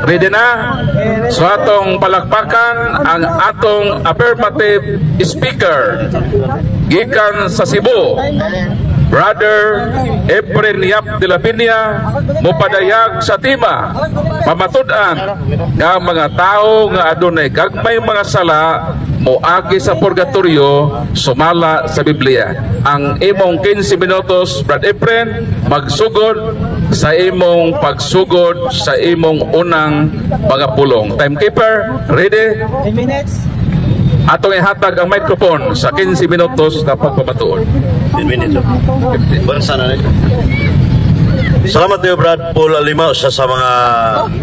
Ready na? So atong palakpakan ang atong affirmative speaker gikan sa Cebu, Brother Efren Yap de la Peña, mopadayag sa tema pamatud-an nga mga tao nga adunay gagmay mga sala moagi sa purgatorio sumala sa Biblia. Ang imong 15 minutos, Brad Efren, magsugod sa imong pagsugod sa imong unang mga pulong. Timekeeper, ready? 10 minutes. Atong ihatag ang microphone sa 15 minutos na pagpamatuod. 10 minutes. Bansa na ni. Salamat niyo, Brad Paul Alima, usa sa mga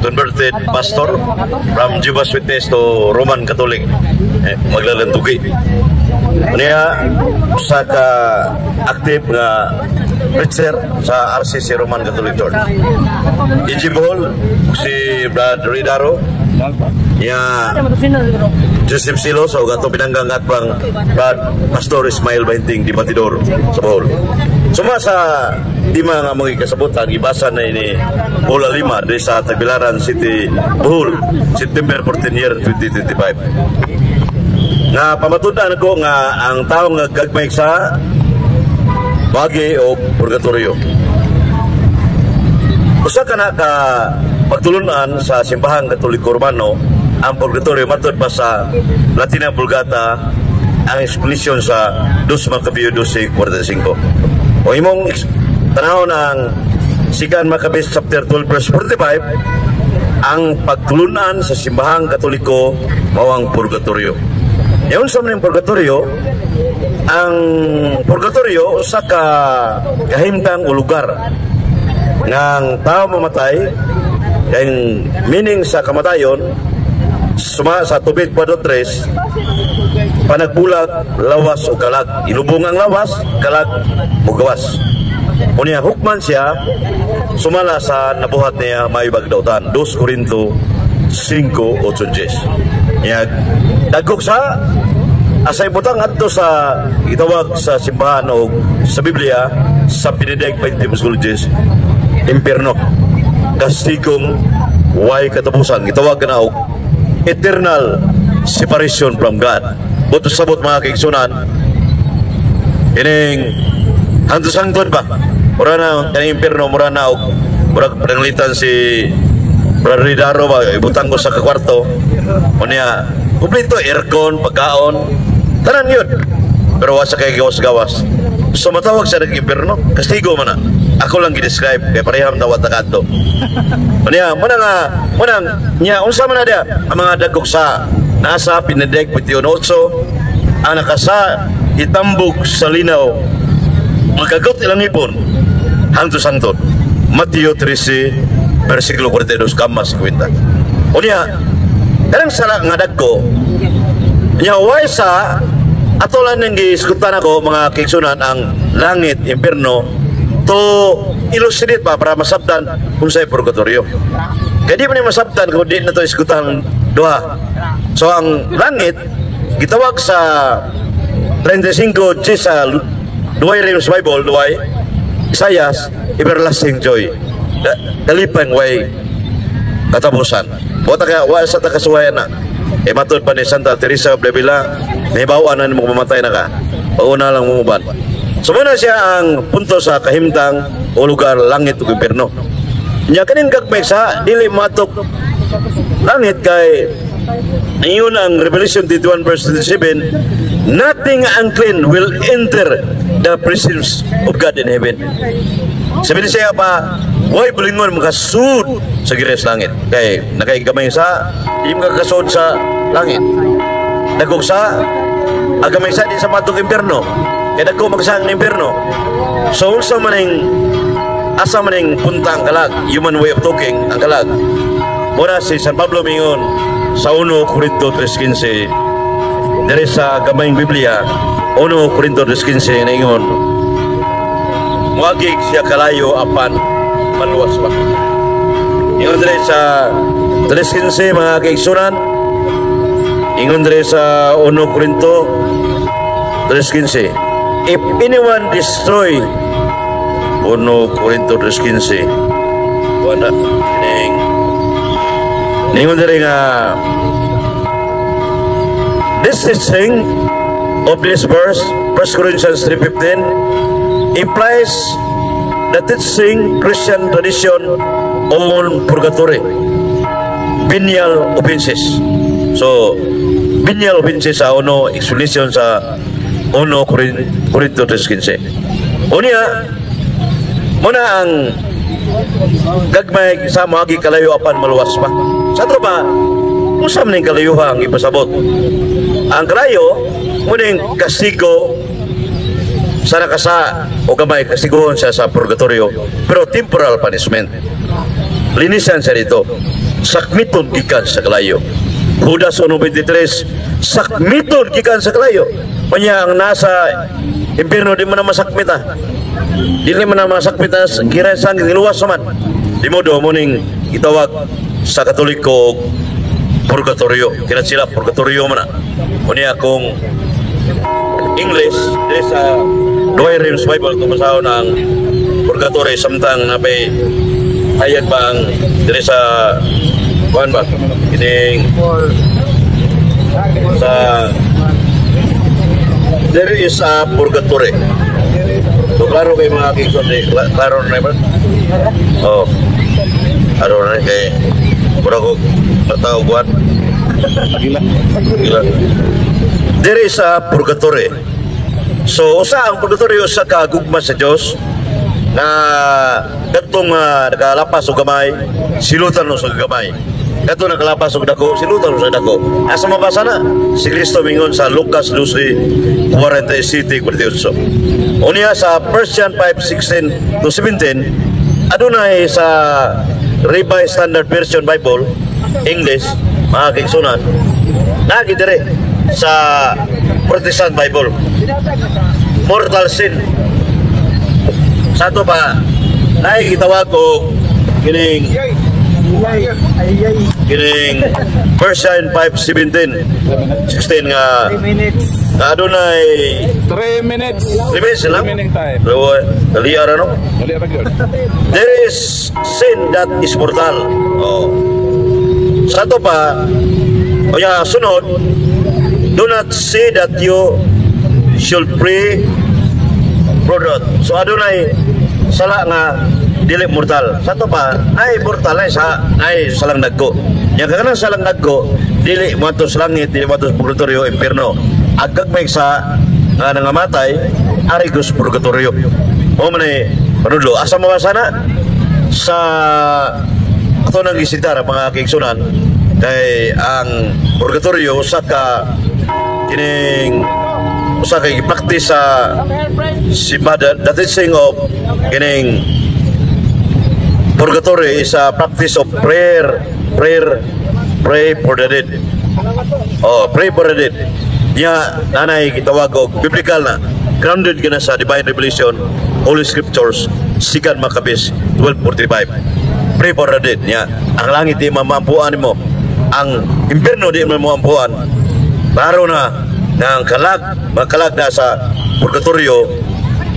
converted pastor from Jehovah's Witness to Roman Catholic. Eh, maglalantugi. Niya, usa ka active nga preacher sa RCC Roman Catholic Church. Iji Bohol, si Brad Ridaro, niya Joseph Silos, o atong pinanggang atbang Brad Pastor Ismail Bahinting di Batidor sa Bohol. Suma sa di mga mga kasabutan, ibasa na ini Bola Lima di sa Tagbilaran City, Bohol, September 14 year 2025. Nga pamatudan ko nga ang tao nga gagmay sa bagi o purgatorio. Usa ka na ka pagtulunan sa Simbahang Katoliko Romano ang purgatorio matod pa sa Latina Vulgata, ang explanation sa 2 Macabeo 12:45. O imong tanaw ng Second Maccabees chapter 12 verse 45, ang pagtulunan sa Simbahang Katoliko mao ang purgatorio. Yaon sa man purgatorio, ang purgatorio usa ka kahimtang o lugar ngang tao mamatay, kay meaning sa kamatayon suma sa Tobit 4.3, panagbulag lawas o kalag, ilubong ang lawas, kalag mugawas. Unya hukman siya sumala sa nabuhat niya may bagdautan, 2 Corinto 5:8. Nya dagkok sa asay butang adto sa gitawag sa simbahan o sa Biblia sa Benedict 20 impierno, kastigong way katapusan, gitawag na og eternal separation from God. Buto sabot, mga kaigsunan, ining hantos hangtod ba, mura na kaning impierno, mura na og murag pananglitan si Brother Ridaro ba, ibutang ko sa kakwarto, unya kumpleto aircon, pagkaon, tanan yun, pero wa sa kay gawas-gawas. So matawag sa nag impierno, kastigo man na. Ako lang gi-describe kay pareham tawad ta kadto. Unya mo na nga mo na nya unsa man na diya ang mga dagkok sa nasa Pinedek 21:8, ang nakasa itambog sa linaw, magagot ilang ipon hangtod sangtod, Mateo 13 versikulo 42 kama 50. Unya kanang sala nga dagko nya way sa ato lang nang gisgutan ako, mga kaigsunan, ang langit, impierno, to elucidate pa para masabtan kung sa'y purgatorio. Kaya di pa ni masabtan kung di na to isgutan duha. So ang langit gitawag sa 35 G sa Duay Realms Bible, Duay Isayas, everlasting joy. Kalipang way katapusan. Wa ta ka wa sa ta kasuwayan na. E matod pa ni Santa Teresa of Avila, may bawaan na mo mamatay na ka. Pauna lang mumuban. So muna siya ang punto sa kahimtang o lugar langit ug impierno. Nya kaning gagmay sa dili matok langit kay ingon ang Revelation 21 verse 27, nothing unclean will enter the presence of God in heaven. Sabi niya pa, way bulingon makasud sa gires langit. Kay nakaigamay sa, di makakasud sa langit. Dagkog sa, agamay sa di sa matong impierno. Kay dagko magsang impierno. So unsa maning asa maning punta ang kalag, human way of talking, ang kalag. Mura si San Pablo mingon sa 1 Corinto 3:15 diri sa gamayng Biblia, 1 Corinto 3:15, naingon muagig siya kalayo apan maluwas pa. Ingon diri sa 3:15, mga kaigsunan, ingon diri sa 1 Corinto 3:15, if anyone destroy, 1 Corinto 3:15, wala ining Ningon diri nga this teaching of this verse, 1 Corinthians 3:15, implies the teaching Christian tradition on purgatory, venial offenses. So, venial offenses sa uno, explanation sa 1 Corinto 3:15. Unya, muna ang gagmay sa moagi kalayo apan maluwas pa. Sa ato ba, unsa man ning kalayuha ang ipasabot? Ang kalayo, muning kastigo sa nakasa o gamay, kastiguhon siya sa purgatorio, pero temporal punishment. Linisan siya dito. Sakmiton gikan sa kalayo. Judas 1:23, sakmiton gikan sa kalayo. Kanya ang nasa impierno di man na masakmit ah. Dili man na masakmit ah, gira sang niluwas man. Di mo do muning gitawag sa Katoliko og purgatorio. Kina sila purgatorio man na. Unya kung English, dili sa Douay-Rheims Bible kung basahon ang purgatory, samtang napay hayag ba ang dili sa kuan ba kining sa there is a purgatory. So klaro kay mga Kingston, di, klaro na ba? Oh. Ano na kay mura ko matao kuan. Gila. There is a purgatory. So usa ang purgatory, usa ka gugma sa Dios na kadtong nakalapas og gamay, silutan mo sa gamay. Kadtong nakalapas og dako, silutan mo sa dako. Asa mabasa na? Si Kristo mingon sa Lucas 12:47 48. Unya sa 1 John 5:16 to 17, adunay sa Revised Standard Version Bible English, mga kaigsunan, nagi dire sa Protestant Bible, mortal sin. Sa ato pa, naay gitawag og kining 1 John 5:17 16 nga Minutes. nga adunay 3 minutes. 3 minutes lang. Remaining time. Pero dali ara no. Dali ra gyud. There is sin that is mortal. Oh. Sa ato pa, o ya, sunod, do not say that you should pray product. So adunay sala nga dili mortal. Sa ato pa, ay mortal ay sa ay salang dagko. Yang kanang salang dagko, dili moadto sa langit, dili moadto sa purgatorio, impierno. Agag may sa nga nangamatay, ari sa purgatorio. O man ay panudlo, asa mabasa na? Sa ato nang gisitar mga kaigsunan, kay ang purgatorio usa ka kining usa kay gi-practice sa si the teaching of kining purgatory is a practice of prayer, prayer, pray for the dead. Oh, pray for the dead. Nya nanay gitawag og biblical na grounded ka na sa divine revelation, Holy Scriptures, Second Maccabees 12:45. Pray for the dead. Nya ang langit di mamampuan nimo, ang impierno di mo mamampuan. Klaro na nga ang kalag, mga kalag na sa purgatorio,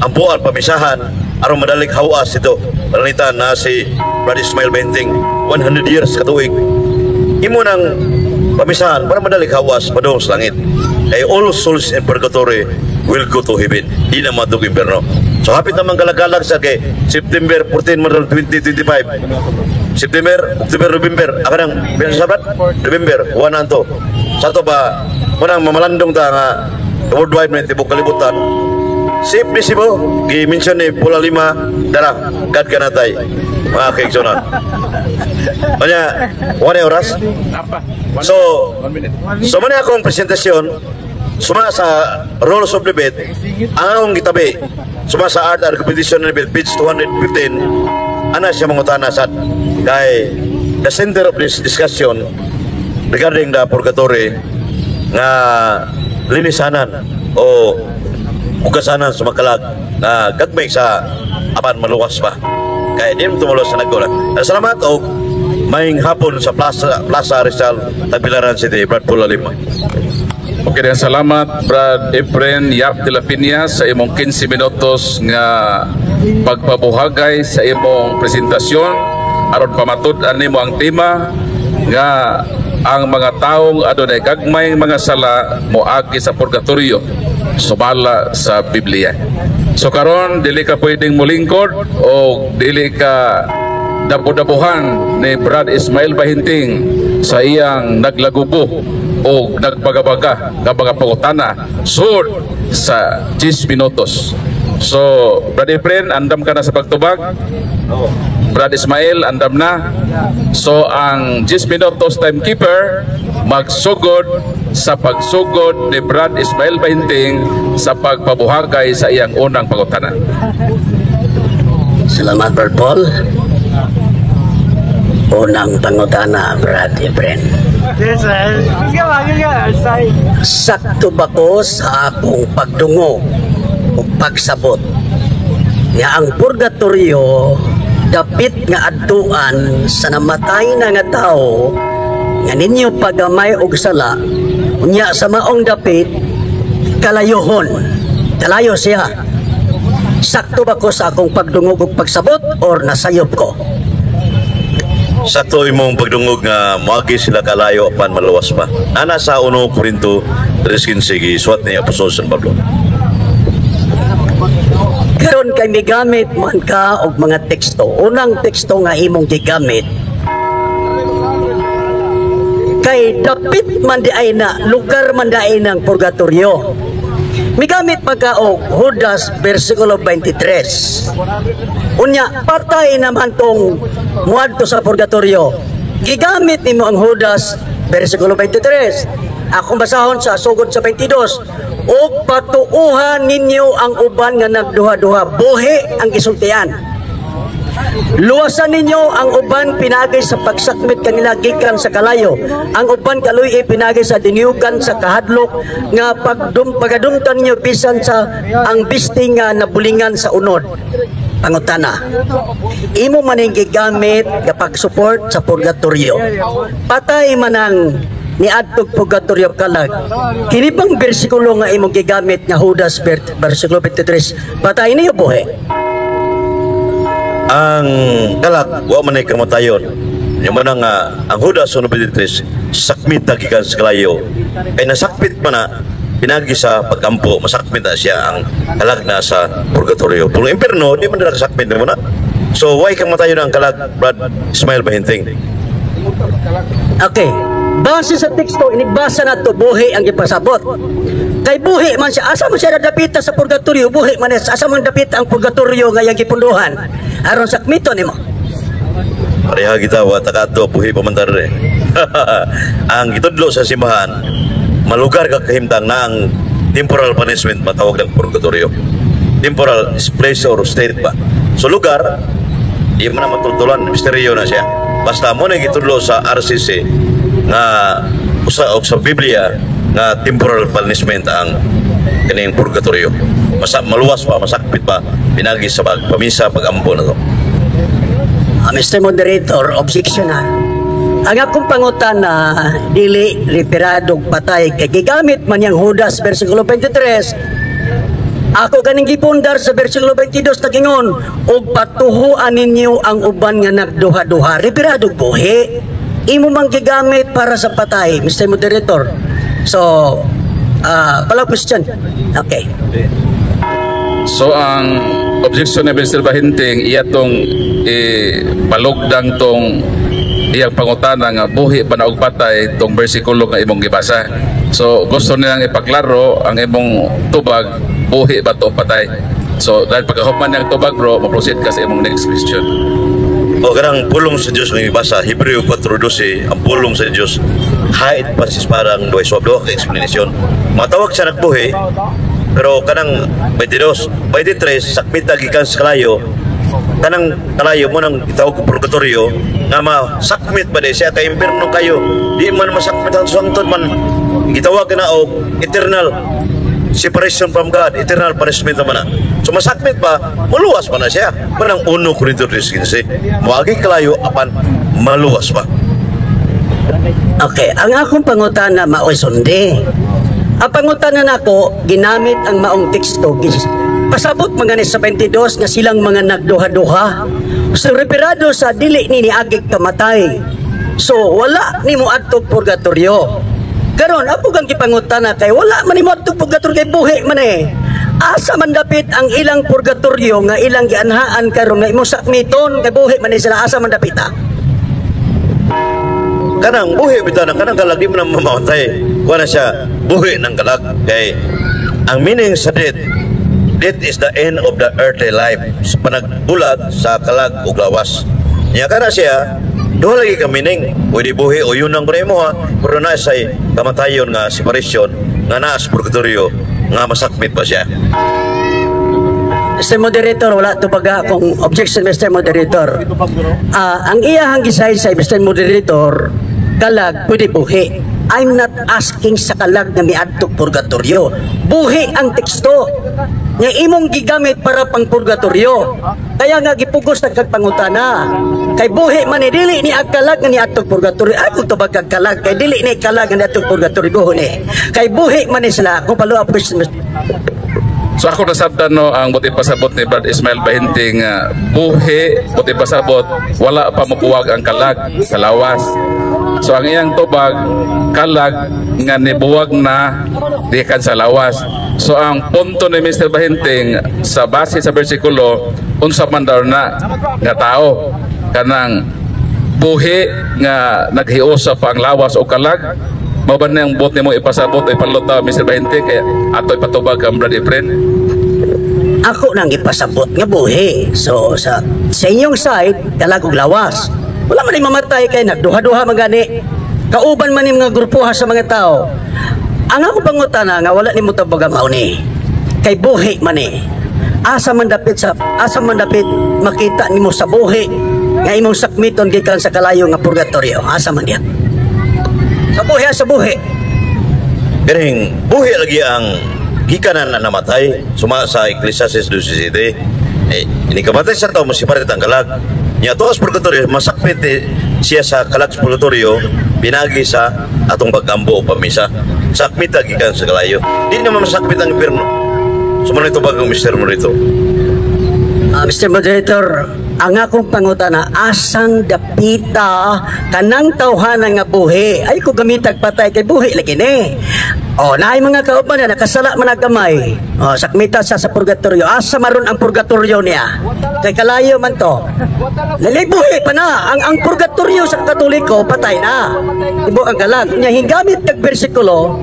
ampuan, pamisahan, aron madalig hawas ito. Panalitan na si Brad Ismail Benting, 100 years katuig. Imo nang pamisahan para madalig hawas padung sa langit. Kay all souls in purgatory will go to heaven. Di na matug impierno. So hapit naman kalagalag sa kay September 14 man 2025. September, October, November. Ako nang sa sabat? November, 1 anto. Sa to ba, munang mamalandong ta nga worldwide man tibok kalibutan. Safe ni Cebu, gi-mention ni Pula Lima, dara, God kanatay, mga kaigsunan. Kanya, wala oras. Apa? So, 1 minute. So man akong presentasyon, suma sa Rules of Debate, ang akong gitabi, suma sa Art and Competition Debate, page 215, ana siya mangutana sa kay the center of this discussion regarding the purgatory nga linisanan o ugasanan sa makalag na gagmay sa apan maluwas pa. Kaya di mo tumulos sa nagula. Salamat og maayong hapon sa Plaza, Plaza Rizal, Tagbilaran City, Brad Pula Lima. Okay, din salamat Brad Efren Yap de la Peña sa imong 15 minutos nga pagpabuhagay sa imong presentasyon aron pamatud-an nimo ang tema. nga ang mga taong adunay gagmay mga sala moagi sa purgatorio subala sa Biblia. So karon, dili ka pwedeng mulingkod o dili ka dapo-dapuhan ni Brad Ismail Bahinting sa iyang naglagubo o nagbagabaga nga mga pangutana sud sa 10 minutos. So, Brad Efren, andam ka na sa pagtubag? Brad Ismail, andam na? So, ang 10 minutos timekeeper magsugod sa pagsugod ni Brad Ismail Bahinting sa pagpabuhagay sa iyang unang pangutana. Salamat, Brad Paul. Unang pangutana, Brad Efren. Yes, sir. Sige. Sakto ba ko sa akong pagdungog o pagsabot nga ang purgatorio dapit nga adtuan sa namatay na nga tao nga ninyo pagamay og sala, unya sa maong dapit kalayohon, kalayo siya? Sakto ba ko sa akong pagdungog ug pagsabot or nasayop ko? Sakto imong pagdungog nga moagi sila kalayo apan maluwas pa. Ana sa 1 Korinto 3:15, gisuwat ni Apostol San Pablo. Karon kay migamit man ka og mga teksto. Unang teksto nga imong gigamit kay dapit man di ay na lugar man di ay ng purgatorio. Migamit man ka og Judas versikulo 23. Unya patay naman tong muadto sa purgatorio. Gigamit nimo ang Judas versikulo 23. Akong basahon sa sugod sa 22. "Og patuuhan ninyo ang uban nga nagduha-duha." Buhi ang gisultian. "Luwasan ninyo ang uban pinagi sa pagsakmit kanila gikan sa kalayo. Ang uban kaluy pinagi sa diniyugan sa kahadlok nga pagadumtan ninyo bisan sa ang bisti nga nabulingan sa unod." Pangutana. Imo man ang gigamit nga pag-support sa purgatorio. Patay man ang niadtog purgatorio kalag. Kini bang bersikulo nga imong gigamit nga Judas versikulo 23, patay niyo buhi? Ang kalag wa man ay kamatayon. Yung man nga ang Judas 1:23, sakmit na gikan sa kalayo. Kay nasakmit man na pinagi sa pagkampo, masakmit na siya ang kalag na sa purgatorio. Pero impierno, di man na kasakmit mo na. So, why kang matayon ang kalag, Brad Ismail Bahinting? Okay. Base sa teksto, inigbasa na to, buhi ang gipasabot. Kay buhi man siya, asa man siya nadapita sa purgatorio, buhi man siya, asa man dapita ang purgatorio nga iyang gipunduhan? Aron sakmiton nimo. Pareha kita, wa takato, buhi pa man tare. Ang gitudlo sa simbahan, malugar ka kahimtang na ang temporal punishment matawag ng purgatorio. Temporal is place or state ba. So lugar, di man na matultulan, misteryo na siya. Basta mo na gitudlo sa RCC nga usa og sa Biblia nga temporal punishment ang kaning purgatorio. Masa, maluwas pa, masakpit pa, pinagi sa pagpamisa, pagampo na to. Mr. Moderator, objection na. Ang akong pangutana, dili referadong patay kay gigamit man yang Judas versikulo 23. Ako ganing gipundar sa versikulo 22 nagingon, "Og patuhuan ninyo ang uban nga nagduha-duha." Referadong buhi. Imo mang gigamit para sa patay, Mr. Moderator. So, follow question. Okay. So ang objection ni Mr. Bahinting, iya tong palugdang tong iyang pangutana nga buhi pa na og patay tong bersikulo nga imong gibasa. So gusto nilang ipaklaro ang imong tubag, buhi ba to o patay? So dahil pagkahuman niyang tubag, bro, ma-proceed ka sa imong next question. O kanang pulong sa Dios nga ibasa, Hebreo 4:12, ang pulong sa Dios hait pa sis parang duhay swab, duha ka explanation. Matawag siya nagbuhi, pero kanang 22, 23, sakmit na gikan sa kalayo, kanang kalayo mo nang gitawag ko purgatorio nga masakmit pa di siya kay impierno kayo di man masakmit ang sangtod man gitawag na og eternal separation from God, eternal punishment naman na. So masakmit pa, maluwas pa na siya. Manang 1 Korinto 3:15. Moagi kalayo apan maluwas pa. Okay, ang akong pangutana maoy sundi. Ang pangutana nako, ginamit ang maong teksto. Pasabot mga ni sa 22 nga silang mga nagduha-duha. So referado sa dili ni niagig kamatay. So wala nimo adtog purgatorio. Karon ako kang gipangutana kay wala man nimo adtog purgatorio kay buhi man eh. Asa man dapit ang ilang purgatorio nga ilang gianhaan karon nga imong sakmiton kay buhi man eh sila, asa man dapit ah? Kanang buhi bitaw na kanang kalag, di mo na mamatay. Kuha na siya, buhi ng kalag. Kay ang meaning sa death, death is the end of the earthly life. Sa panagbulag sa kalag ug lawas. Nya kana siya, duha lagi ka meaning. Pwede buhi o yun ang mo ha, pero na say kamatayon nga separation nga naa sa purgatorio nga masakmit pa siya. Mr. Moderator, wala to baga kung objection, Mr. Moderator. Ang iyahang gisaysay, Mr. Moderator, kalag pwede buhi. I'm not asking sa kalag na miadtog purgatorio. Buhi ang teksto nga imong gigamit para pang purgatorio. Kaya nga gipugos na kag pangutana. Kay buhi man ni, dili ni ang kalag nga niadtog purgatorio. Ay kung tubag kag kalag kay dili ni kalag nga niadtog purgatorio guho ni. Kay buhi man ni sila kung follow up question. So ako nasabtan no ang buti pasabot ni Brad Ismail Bahinting nga buhi, buti pasabot wala pa mabuwag ang kalag sa lawas. So ang iyang tubag, kalag nga nibuwag na dikan sa lawas. So ang punto ni Mr. Bahinting sa base sa bersikulo, unsa man daw na nga tao, kanang buhi nga naghiusa pa ang lawas o kalag? Mao ba nang buot nimo ipasabot o ipalutaw, Mr. Bahinting, kaya ato ipatubag ang Brad Efren? Ako nang ipasabot nga buhi. So sa inyong side, kalag ug lawas. Wala man ni mamatay kay nagduha-duha man gani. Kauban man ni mga grupoha sa mga tao. Ang ako pangutana nga wala nimo tubag mao ni. Kay buhi man ni. Asa man dapit makita nimo sa buhi nga imong sakmiton gikan sa kalayo nga purgatorio? Asa man diya? Sa buhi, sa buhi. Ganing buhi lagi ang gikanan na namatay suma sa Ecclesiastes 12:7. Eh, ini kamatay sa tao, masiparit ang kalag. Nya tuas purgatorio, masakpit eh, siya sa kalag sa purgatorio pinagi sa atong pagkambo o pamisa. Sakmit gikan sa kalayo. Di naman masakmit ang impierno. Sumano ito bagong mister mo rito. Mr. Moderator, ang akong pangutana, asang dapita kanang tawhana nga buhi? Ay ko gamitag patay kay buhi lagi ni. Oh, naay mga kauban na nakasala man gamay. Oh, sakmita sa purgatorio. Asa maron ang purgatorio niya? Kay kalayo man to. Lali buhi pa na. Ang purgatorio sa Katoliko patay na. Ibo ang kalag. Nya higamit kag bersikulo,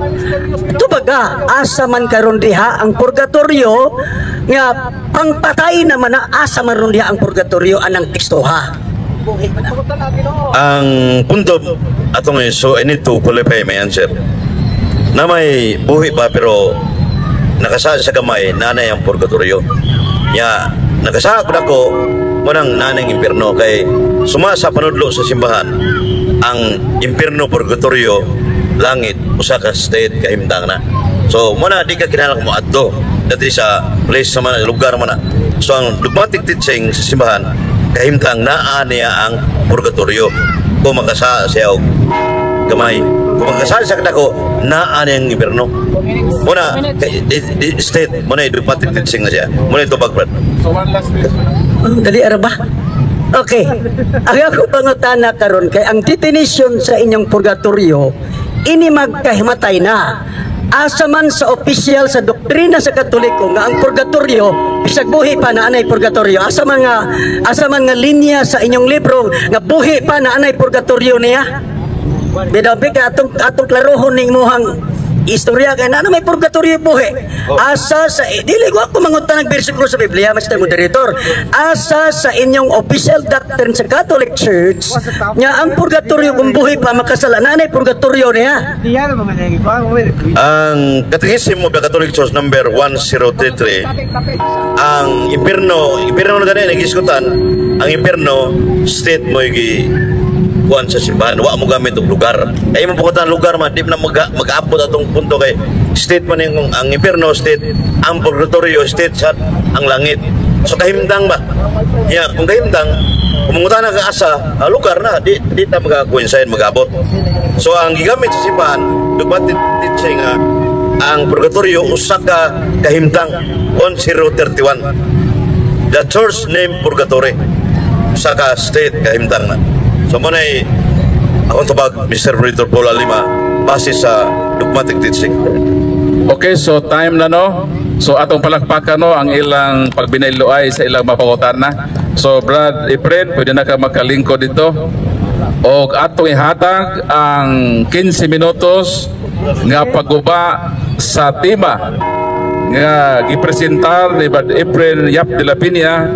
tubaga asa man karon diha ang purgatorio nga pangpatay naman na, asa man ron diha ang purgatorio anang teksto ha? Buhi pa na. Ang punto atong, so I need to qualify my answer. Na may buhi pa pero nakasal sa gamay nanay ang purgatorio. Ya, nakasakot ako mo nang nanay ang impierno kay suma sa panudlo sa simbahan, ang impierno, purgatorio, langit usa ka state, kahimtang na. So mo na di ka kinahanglan mo adto dati sa place sa mga lugar mo na. So ang dogmatic teaching sa simbahan, kahimtang naa niya ang purgatorio. Kung makasa siya og gamay, kung makasal sa kadako, naa niya ang impierno. Muna, state, muna dogmatic teaching na siya. Muna ito Brad. So one last question. Oh, dali ara ba? Okay. Ang ako pangutana karon kay ang definition sa inyong purgatorio ini magkahimatay na. Asa man sa official sa doktrina sa Katoliko nga ang purgatorio bisag buhi pa na anay purgatorio? Asa man nga linya sa inyong libro nga buhi pa na anay purgatorio niya? Bidabi ka atong klarohon ning muhang istorya kay na may purgatorio buhi. Asa sa dili ko ako mangutan ng bersikulo sa Biblia, Mr. Moderator. Asa sa inyong official doctrine sa Catholic Church nga ang purgatorio kung buhi pa makasala na anay purgatorio niya? Ang Catechism of the Catholic Church number 1033, ang impierno, impierno na gani nagiskutan, ang impierno state mo gi kuan sa simbahan, wa mo gamit og lugar. Ay mo pukutan lugar man di na mag-abot atong punto kay state man yung ang impierno state, ang purgatorio state sa ang langit. So kahimtang ba? Ya, kung kahimtang, kung mangutan ka asa, lugar na di ta maka-coincide, mag-abot. So ang gigamit sa simbahan, dogmatic teaching nga ang purgatorio usa ka kahimtang, 1031. The church name purgatory. Usa ka state, kahimtang na. So mo nay Akong tubag, Mr. Brito Paul Alima, base sa dogmatic teaching. Okay, so time na, no. So atong palakpakan, no, ang ilang pagbinayloay sa ilang mapangutana. So Brad Efren, pwede na ka makalingkod dito. O atong ihatag ang 15 minutos nga pagguba sa tema nga gipresentar ni Brad Efren Yap de la Peña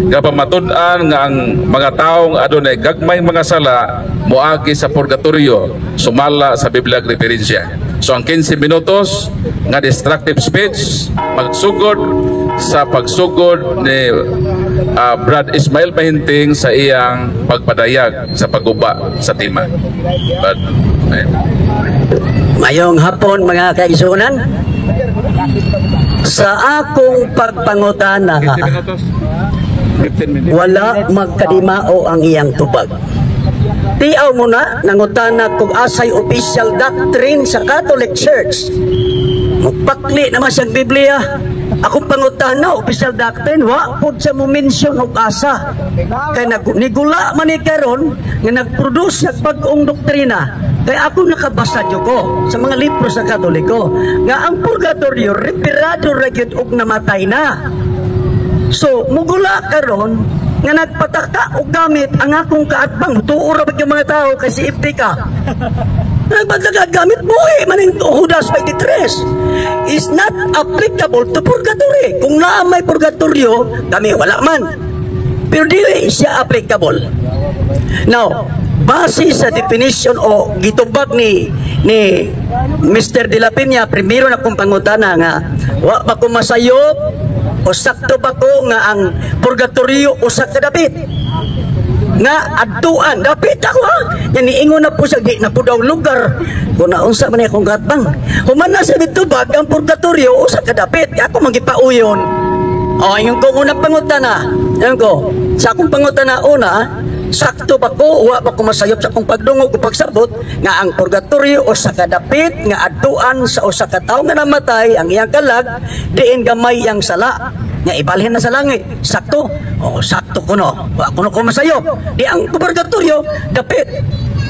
nga pamatud-an nga ang mga taong adunay gagmay mga sala moagi sa purgatorio sumala sa Biblia referensya. So ang 15 minutos nga destructive speech magsugod sa pagsugod ni Brad Ismail Mahinting sa iyang pagpadayag sa pagguba sa tema. Brad, ayun. Mayong hapon, mga kaigsuonan. Sa akong pagpangutana, 15 minutos. 15 minutes. Wala magkadimao ang iyang tubag. Tiaw mo na, nangutana kung asay official doctrine sa Catholic Church. Mupakli naman siyang Biblia. Akong pangutana, official doctrine, wa pud siya mo mention og asa. Kay nag, nigula man ni karon nga nag-produce ng bag-ong doktrina. Kay ako nakabasa jud ko sa mga libro sa Katoliko nga ang purgatorio referado ra gyud og namatay na. So, mugula karon nga nagpataka og gamit ang akong kaatbang. Tuo ra ba yung mga tao kay si FT ka? Nagpataka gamit, buhi man ang Judas 23 is not applicable to purgatory. Kung naa may purgatorio, kami wala man. Pero dili siya applicable. Now, base sa definition o gitubag ni Mr. De La Peña, primero na kong pangutana nga wa ba ko masayop o sakto ba ko nga ang purgatorio usa ka dapit nga adtuan dapit ako, ha? Yan, niingon na po siya, di na po daw lugar kung naunsa man akong gatbang. Human na sa bitubag ang purgatorio usa ka dapit, ako magipauyon. O yung kong unang pangutana, yan ko sa akong pangutana una, sakto ba ko, wa ba ko masayop sa akong pagdungog o pagsabot nga ang purgatorio usa ka dapit nga adtuan sa usa ka tawo nga namatay ang iyang kalag diin gamay ang sala nga ibalhin na sa langit? Sakto o sakto kuno, wa kuno ko masayop? Di ang purgatorio dapit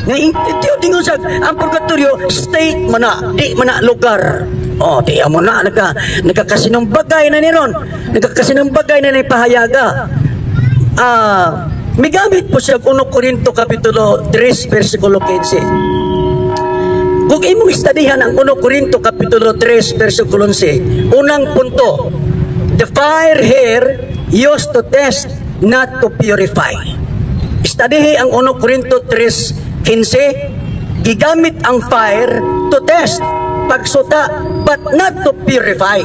nga itiyo dingon sa ang purgatorio state man na, di man na lugar. Oh, di mo na nagkakasinumbagay na ni ron, nagkakasinumbagay na ni pahayaga. Migamit po siya 1 Korinto Kapitulo 3 versikulo 15. Kung imong istadihan ang 1 Korinto Kapitulo 3 versikulo 11, unang punto, the fire here used to test, not to purify. Istadihi ang 1 Korinto 3:15, gigamit ang fire to test, pagsuta, but not to purify.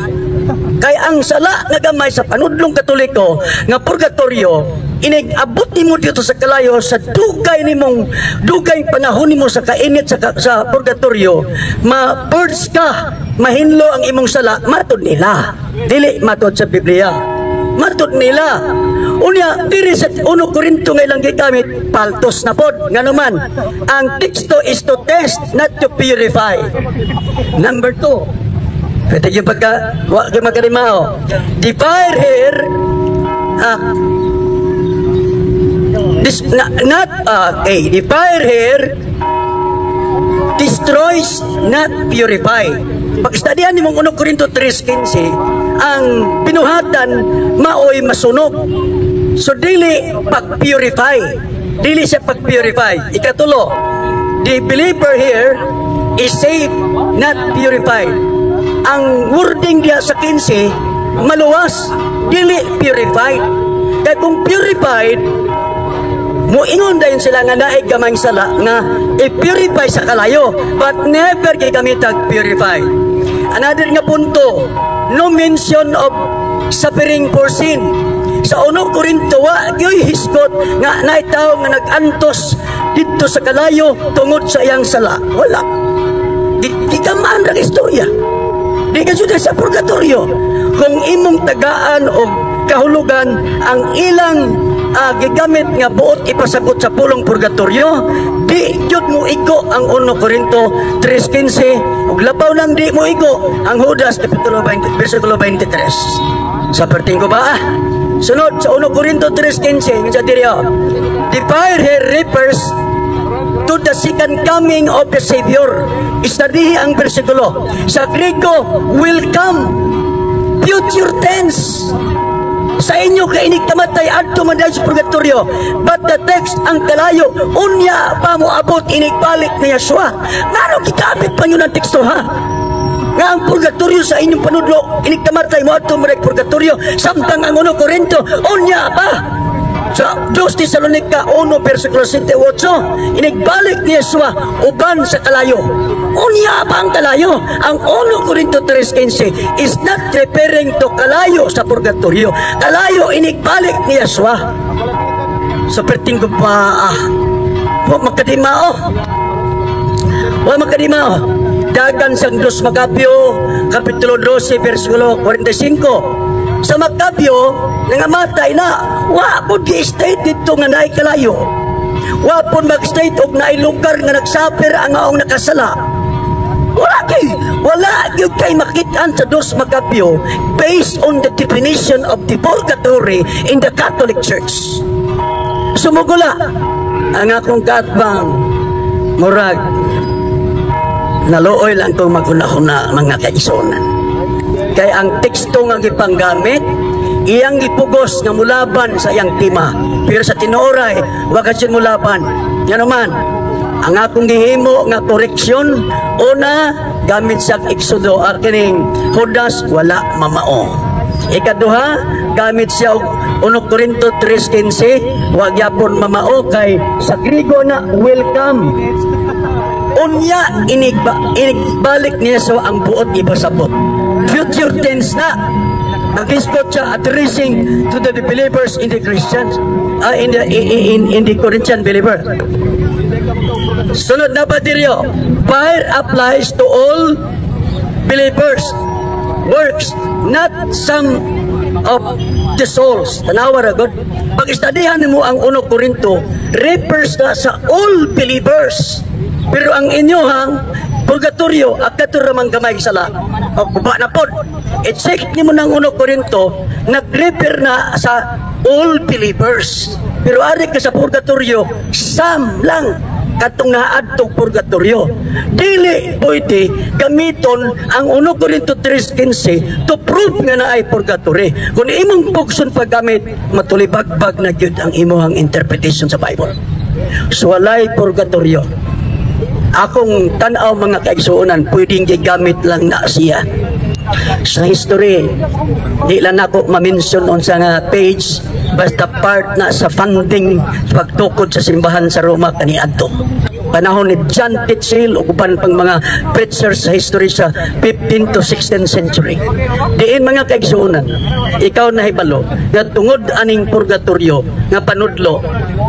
Kay ang sala nga gamay sa panudlong Katoliko nga purgatorio, inig abot nimo dito sa kalayo sa dugay nimong dugay panahon nimo sa kainit sa purgatorio, ma-purge ka, mahinlo ang imong sala, matod nila. Dili matod sa Biblia. Matod nila. Unya, diri sa 1 Korinto nga ilang gigamit, paltos na pod. Ngano man, ang teksto is to test, not to purify. Number 2, pwede yung pagka, wa kayo magkarimao. The fire here, this, na, not, okay, the fire here destroys, not purify. Pag-studihan ni mong 1 Korinto 3:15, ang binuhatan maoy masunog. So dili pag-purify. Dili siya pag-purify. Ikatulo, the believer here is saved, not purified. Ang wording diya sa 15, maluwas, dili purified. Kaya kung purified, muingon dayon sila nga naay gamay sala nga i-purify sa kalayo, but never gigamitag purify. Another nga punto, no mention of suffering for sin. Sa 1 Korinto, wa gyoy hisgot nga naay tawo nga nag-antos didto sa kalayo tungod sa iyang sala. Wala. Gigamaan ra istorya. Di ka sa purgatorio. Kung imong tagaan og kahulugan ang ilang gigamit nga buot ipasabot sa pulong purgatorio, di gyud mo igo ang 1 Korinto 3:15 ug labaw nang di mo igo ang Judas kapitulo 20 versikulo 23. Sa perting ko ba? Sunod sa 1 Korinto 3:15 nga sa diri, oh. The fire here refers to to the second coming of the Savior. Istadihi ang bersikulo. Sa Grego, "will come." Future tense. Sa inyo kay inig kamatay, adto man sa purgatorio. But the text, ang kalayo, unya pa mo abot inigbalik ni Yeshua. Ngano gigamit pa yun ang teksto, ha? Nga ang purgatorio sa inyong panudlo, inig kamatay mo adto man purgatorio, samtang ang 1 Korinto, unya pa. Sa 2 Tesalonica 1 versikulo 7 8, inigbalik ni Yeshua uban sa kalayo. Unya pa ang kalayo. Ang 1 Korinto 3:15 is not referring to kalayo sa purgatorio. Kalayo inigbalik ni Yeshua. So perting ko pa ah, wa makadimao. Wa makadimao. Dagan sang Dos Makabyo, Kapitulo 12, versikulo 45. Sa Makabyo, nangamatay na, wa po gi-state dito nga naay kalayo. Wa po mag-state og naay lugar nga nagsuffer ang aong nakasala. Wala gyud kay makitaan sa Dos Makabyo based on the definition of the purgatory in the Catholic Church. Sumugula ang akong katbang, murag naluoy lang kong maghuna-huna, mga kaigsuonan. Kay ang teksto nga gipanggamit, iyang gipugos nga mulaban sa iyang tema. Pero sa tinuoray, wa kasi mulaban. Yan naman, ang akong gihimo nga correction, una, gamit sa Exodo, kining Judas wala mamao. Ikaduha, gamit siya og 1 Corinto 3:15, wa gyapon mamao kay sa Grigo na "welcome." Unya inigbalik niya sa ang buot ipasabot. Future tense na. Nag-ispot siya addressing to the believers in the Christians, in the Corinthian believer. Sunod na badiryo, fire applies to all believers. Works, not some of the souls. Tanawa ra god. Pag istadihan mo ang 1 Corinto, refers na sa all believers. Pero ang inyohang purgatorio, akato ramang gamay sala. O kuba na pod. I-check nimo ng 1 Corinto, nag-refer na sa all believers. Pero ari ka sa purgatorio, some lang katong naadtong purgatorio. Dili pwede gamiton ang 1 Corinto 3:15 to prove nga naay purgatory. Kung imong pugson paggamit, matulibagbag na gyud ang imong interpretation sa Bible. So walay purgatorio. Akong tanaw, mga kaigsuonan, pwedeng gigamit lang na siya. Sa history, di lang ako ma-mention unsa nga page, basta part na sa funding sa pagtukod sa simbahan sa Roma kaniadto. Panahon ni John Tetzel ug uban pang mga preachers sa history sa 15 to 16th century. Diin, mga kaigsuonan, ikaw na hibalo nga tungod aning purgatorio nga panudlo,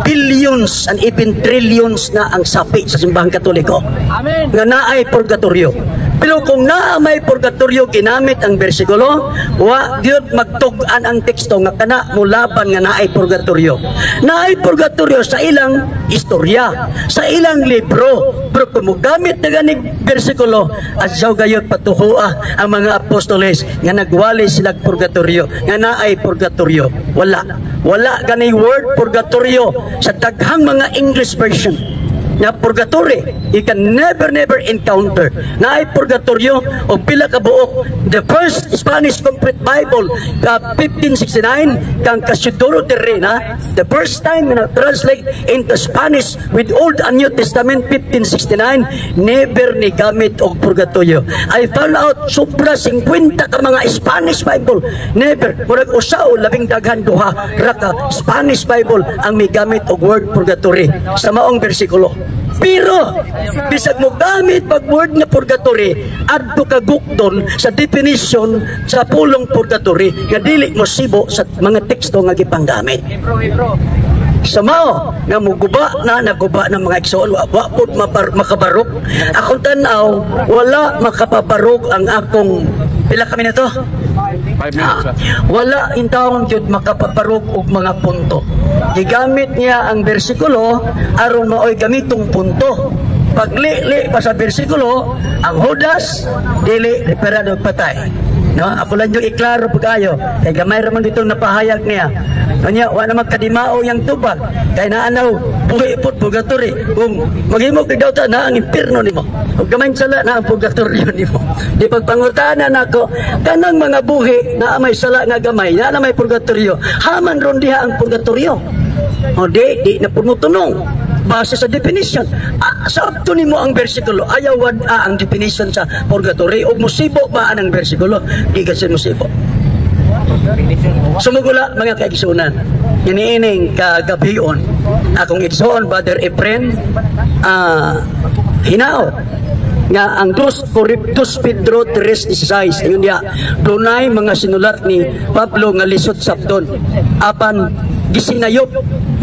billions and even trillions na ang sapi sa simbahang Katoliko. Amen. Nga naay purgatorio. Pero kung naa may purgatorio, ginamit ang bersikulo, wa gyud magtug-an ang teksto nga kana mulaban nga naay purgatorio. Naay purgatorio sa ilang istorya, sa ilang libro. Pero kung mogamit na ganing bersikulo, adyaw gayud patuhua ang mga apostoles nga nagwali sila purgatorio, nga naay purgatorio. Wala. Wala gani word purgatorio sa daghang mga English version na purgatory. You can never, never encounter na ay purgatorio o pila ka buok. The first Spanish complete Bible ka 1569 kang Casiodoro de Reina, the first time na translate into Spanish with Old and New Testament 1569, never ni gamit og purgatorio. I found out sobra 50 ka mga Spanish Bible, never, murag usa o labing daghan duha ra ka Spanish Bible ang migamit og word purgatory sa maong bersikulo. Pero bisag mo gamit pag word nga purgatory, adto ka gukdon sa definition sa pulong purgatory nga dili mo sibo sa mga teksto nga gipanggamit. Sa mao nga muguba na, naguba ng mga igsoon, wa pud makabarog akong tan-aw, wala makapabarog ang akong pila kami na to. 5 minutes. Ah, wala intawon gyud makapabarog og mga punto. Gigamit niya ang bersikulo aron maoy gamitong punto. Paglili pa sa bersikulo, ang Judas dili referado patay. No, ako lang yung iklaro pag-ayo. Kay gamay ra man ditong napahayag niya. Kanya, wa na magkadimao yang tubag. Kay naanaw, buhi pod purgatory. Kung maghimo kay ta na ang impierno nimo. Ug gamay sala na ang purgatorio nimo. Di pagpangutana nako, kanang mga buhi na may sala nga gamay, na may purgatorio. Haman ron diha ang purgatorio. O di na pumutunong base sa definition. Ah, sabto nimo ang bersikulo, ayaw wad ang definition sa purgatory o musibo ba ang bersikulo? Di kasi musibo. Sumugula, mga kaigsunan, iniining kagabion, akong igsoon, Brother Efren, hinaot nga ang 2 Pedro 3:16, ingon diya, dunay mga sinulat ni Pablo nga lisod sabton apan gisinayop,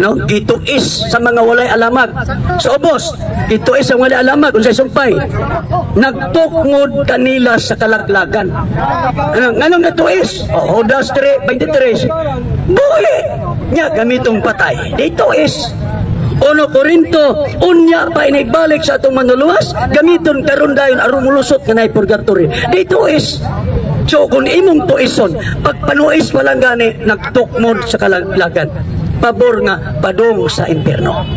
no, gituis sa mga walay alamag. Sa ubos, gituis sa walay alamag. Unsay sumpay? Nagtukngod kanila sa kalaglagan. Ano nganong natuis? Oh, Judas 3:23, buhi nya gamitong patay dituis. 1 Korinto, unya pa inigbalik sa atong manluluwas, gamiton karon dayon aron mulusot nga naay purgatory. Dito is. So kung imong tuison, pagpanuis pa lang gani, nagtukmod sa kalaglagan. Pabor nga padung sa impierno.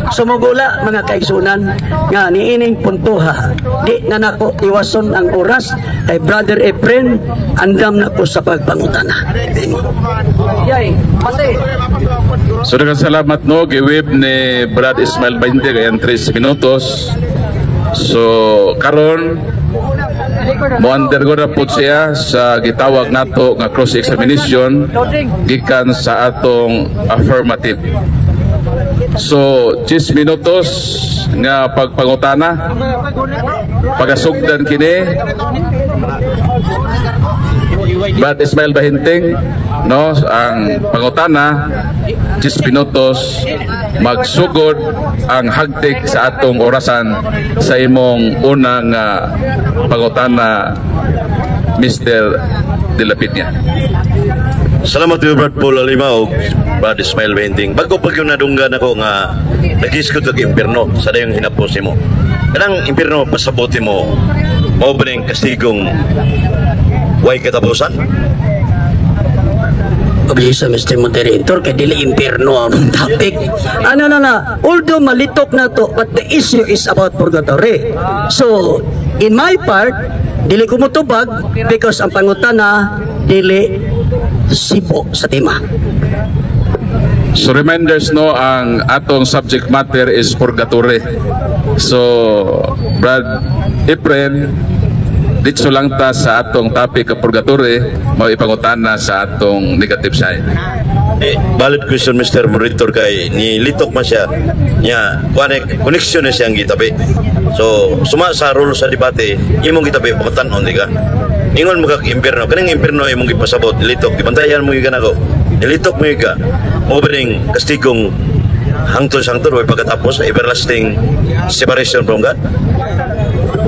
Sumugula, mga kaigsunan, nga niining puntuha. Di na nako iwason ang oras kay Brother Efren, andam na ko sa pagpangutana. So daghang salamat, no, giwib ni Brad Ismail 20 kay 3 minutos. So karon mo undergo na pud siya sa gitawag nato nga cross examination gikan sa atong affirmative. So 10 minutos nga pagpangutana, pagasugdan kini, Brad Ismail Bahinting, no, ang pangutana 10 minutos, magsugod ang hagtik sa atong orasan sa imong unang pangutana, Mr. De La Peña. Salamat to Brad Paul Alima o Brad Ismail Bahinting. Bago pag yung nadunggan ako nga nagiskot og impierno sa dayong hinapos nimo. Kanang impierno, pasabot mo, mao ba ning kastigong way katapusan? Obviously, Mr. Moderator, kay dili impierno ang topic. Ano na na, although malitok na to, but the issue is about purgatory. So, in my part, dili ko mutubag because ang pangutana dili sibo sa tema. So reminders, no, ang atong subject matter is purgatory. So Brad Efren, ditso lang ta sa atong topic of purgatory, mao ipangutana sa atong negative side. Eh, valid question, Mr. Moderator, kay ni litok man siya nya kuan connection na siyang gitabi. So suma sa rule sa debate, imong gitabi pangutanon di ka. Ingon mo kag impierno, kaning impierno imong gipasabot, litok gibantayan mo gyud nako. Nilitok mo ka. Mao ba ning kastigong hangtod sa hangtod way pagkatapos, everlasting separation from God?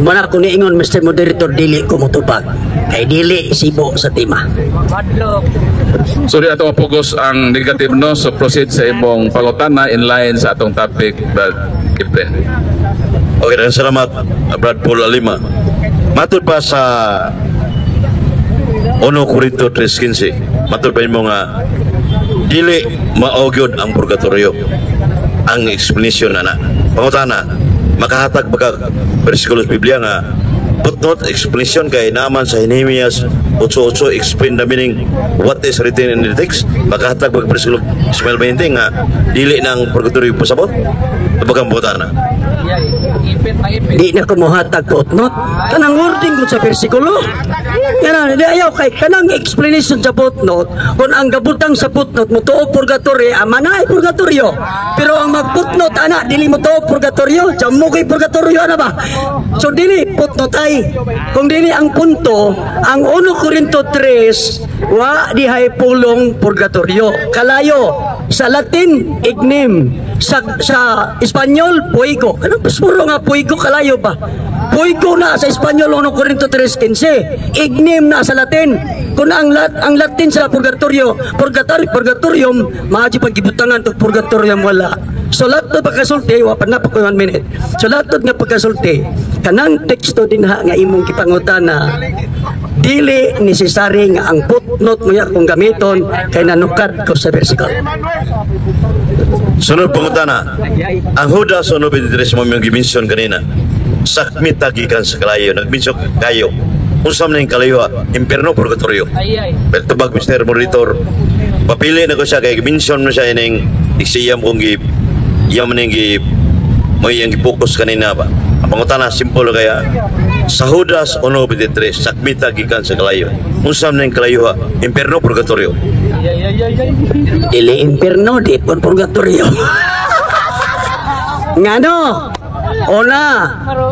Mana ko niingon, Mr. Moderator, dili ko mutubag. Kay dili sibo sa tema. So di ato mapugos ang negative, no, so proceed sa imong pangutana in line sa atong topic, Brad Efren. Okay, dan salamat, Brad Paul Alima. Matud pa sa 1 Corinto 3:15, matud pa imo nga dili mao gyud ang purgatorio ang explanation ana. Pangutana, makahatag ba ka bersikulo sa Biblia nga footnote explanation kay naman sa Nehemias 8:8, explain the meaning what is written in the text? Makahatag ba ka bersikulo, Ismail 20, nga dili ng purgatorio pasabot? Bagang pangutana. Di na ko mohatag footnote. Kanang wording ko sa bersikulo. Kana di ayaw kay kanang explanation sa footnote, kung ang gabutang sa footnote mo tuo purgatory, ama na ay purgatorio. Pero ang mag-footnote ana dili mo tuo purgatorio, jamo kay purgatorio ana ba? So dili footnote ay kung dili ang punto, ang 1 Corinto 3 wa dihay pulong purgatorio. Kalayo sa Latin ignem, sa Espanyol fuego. Kanang puro nga fuego, kalayo ba? Fuego na sa Espanyol 1 Corinto 3:15. Ignem na sa Latin. Kung ang Latin sa purgatorio, purgatorio, purgatorium, maaji paggibutangan to purgatorium wala. So latod pagkasulti, wa pa na pa ko 1 minute. So latod nga pagkasulti, kanang teksto dinha nga imong gipangutana. Dili necessary nga ang footnote mo ya kung gamiton kay nanukad ko sa versikulo. Sunod pangutana. Ang Judas 1:23 mo yung gimension kanina. Sakmita gikan sa kalayo, nagmension kayo. Unsa man yung kalayo? Impierno, purgatorio? Pero tubag, Mr. Monitor. Papili na ko siya kay gimension mo siya ining isiyam kong gi iyam ning gi mo iyang gipokus kanina ba. Ang pangutana simple kaya sa Judas 1:23, sakmita gikan sa kalayo. Unsa man yung kalayo ha? Impierno, purgatorio? Dili impierno, di pun purgatorio. Ngano? Una,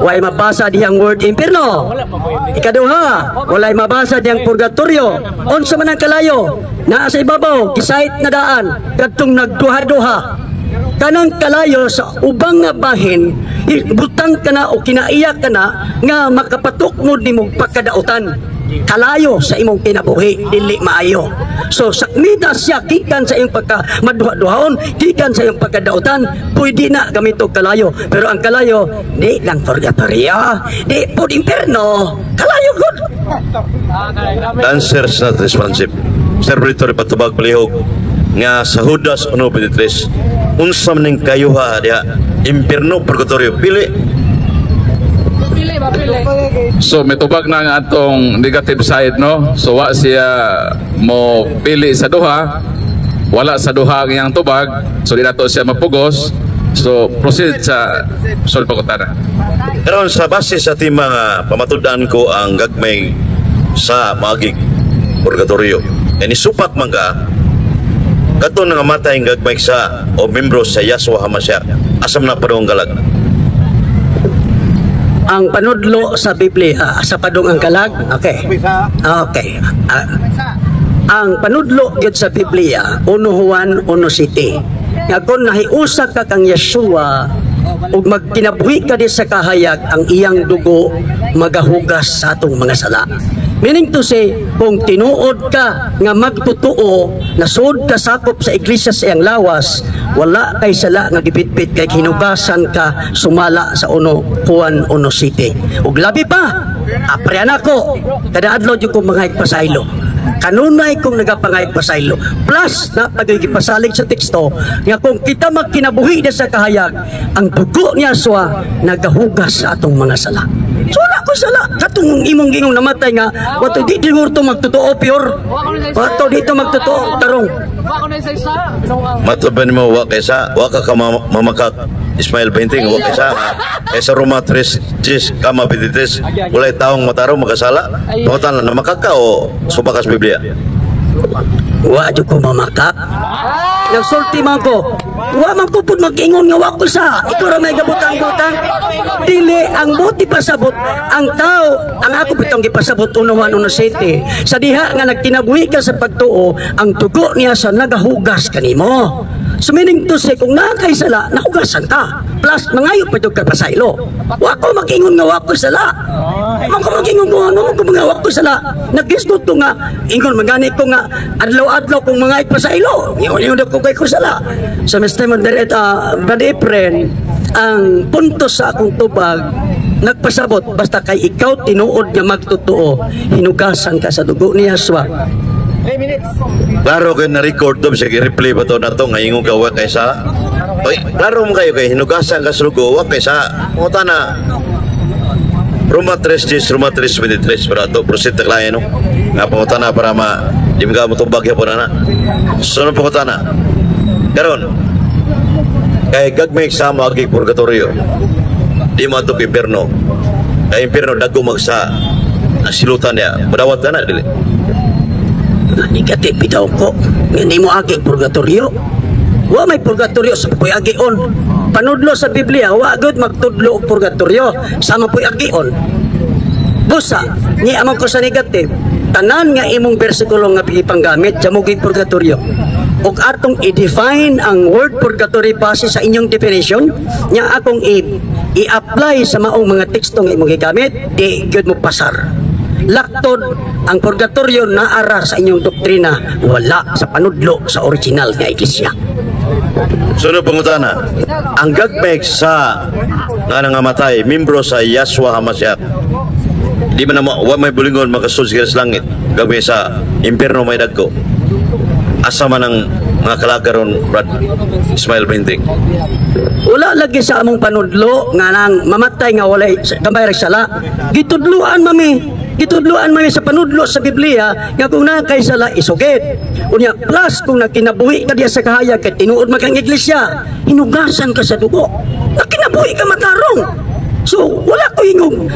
way mabasa diyang word impierno. Ikaduha, walay mabasa diyang purgatorio. Unsa man ang kalayo? Naa sa ibabaw, gisayt na daan, kadtong nagduha-duha. Kanang kalayo sa ubang nga bahin, butang ka na o kinaiya ka na nga makapatok mo nimong pagkadautan. Kalayo sa imong kinabuhi, dili maayo. So sakmita siya gikan sa iyong pagka maduha-duhaon, gikan sa iyong pagkadautan, pwede na gamit og kalayo. Pero ang kalayo, di lang purgatorio, di pud impierno, kalayo gud. Answers not responsive. Sir Brito, patubag palihog nga sa Judas 1:23, unsa man ning kayuha diha? Impierno, purgatorio? Pili. So mitubag na ang atong negative side, no. So wa siya mo pili sa duha. Wala sa duha ang iyang tubag. So di nato siya mapugos. So proceed sa sunod pangutana. Karon, sa base sa ating mga pamatud-an ko, ang gagmay sa maagig purgatorio. E nisupak man ka kadto nga matay ang gagmay sa o membro sa Yahshua Hamashiach. Asam na padung galag? Ang panudlo sa Biblia, sa padung ang kalag. Okay. Okay. Ang panudlo gyud sa Biblia, 1 Juan 1:7. Nga kung nahiusa ka kang Yeshua ug magkinabuhi ka di sa kahayag, ang iyang dugo magahugas sa atong mga sala. Meaning to say, kung tinuod ka nga magtotoo, nasud ka sakop sa iglesia sa iyang lawas, wala kay sala nga gibitbit kay hinugasan ka sumala sa 1 Juan 1:7. Ug labi pa, aprean ako, kada adlaw jud ko mga pasaylo. Kanunay kong nagapangayag pasaylo. Plus, na pag gipasalig sa teksto, nga kung kita magkinabuhi na sa kahayag, ang dugo ni Yahshua nagahugas sa atong mga sala. So wala ko sala. Katong imong gingong namatay nga, wato di siguro to magtotoo pure. Wato dito magtotoo tarong. Matod ba nimo wa kaysa wa ka mamakak Ismail 20 wa kaysa kaysa Roma 3 10 kama 23, walay taong matarong makasala? Pangutan na namakak ka o supak ka sa Biblia? Wa jud ko mamakak. Nagsulti man ko. Wa man ko pud mag-ingon nga wa ko sa. Ikaw ra may gabutang-butang. Dili ang buti pasabot ang tao, ang ako bitong gipasabot 1 Juan 1:7. Sa diha nga nagkinabuhi ka sa pagtuo, ang dugo niya sa nagahugas kanimo. So meaning to say, kung naa kay sala, nahugasan ka. Plus, mangayo pa jud ka pasaylo. Wa ko mag-ingon nga wa ko sala. Man ko mag-ingon ko ano, man ko mga wa ko sala. Nagisgot ko nga, ingon magani ko nga, adlaw-adlaw kong mga pasaylo. Ingon ingon ko kay ko sala. So Mr. Moderator, Brother Efren, ang punto sa akong tubag, nagpasabot, basta kay ikaw tinuod nga magtotoo, hinugasan ka sa dugo ni Yahshua. Klaro kay na record to, sige, replay pa to na to nga ingon ka wa kaysa. Oy, klaro mo kayo kay hinugasan ka sa dugo, wa kaysa. Pangutan na Roma 3:10, Roma 3:23 para to proceed ta klaya, no? Nga pangutana para ma di mo tubag gyapon na. Sunod pangutana. Karon kay gagmay sa agi purgatorio. Di mo adto impierno. Kay impierno dagko magsa ang silutan niya. Madawat na dili? Negative bitaw ko. Hindi mo agi purgatorio. Wa may purgatorio sa puy agion. Panudlo sa Biblia, wa gud magtudlo og purgatorio sama puy agion. Busa, ni amang ko sa negative. Tanan nga imong bersikulo nga gipanggamit, jamogi purgatorio. Ug atong i-define ang word purgatory base sa inyong definition, nya akong i-apply sa maong mga teksto nga imong gigamit, di gyud mo pasar. Laktod, ang purgatorio naara sa inyong doktrina, wala sa panudlo sa original nga iglesia. Sunod pangutana. Ang gagmay sa nga nangamatay, membro sa Yahshua Hamashiach. Di man na wa may bulingon makasud sa langit. Gami sa impierno may dagko. Asa man ang mga kalagaron, Brad Ismail Bahinting? Wala lagi sa among panudlo nga nang mamatay nga walay gamay ra sala. Gitudluan mami sa panudlo sa Biblia nga kung naa kay sala, isugid. Unya plus kung nakinabuhi ka diya sa kahayag kay tinuod man kang iglesia, hinugasan ka sa dugo. Nakinabuhi ka matarong. So, wala ko ingong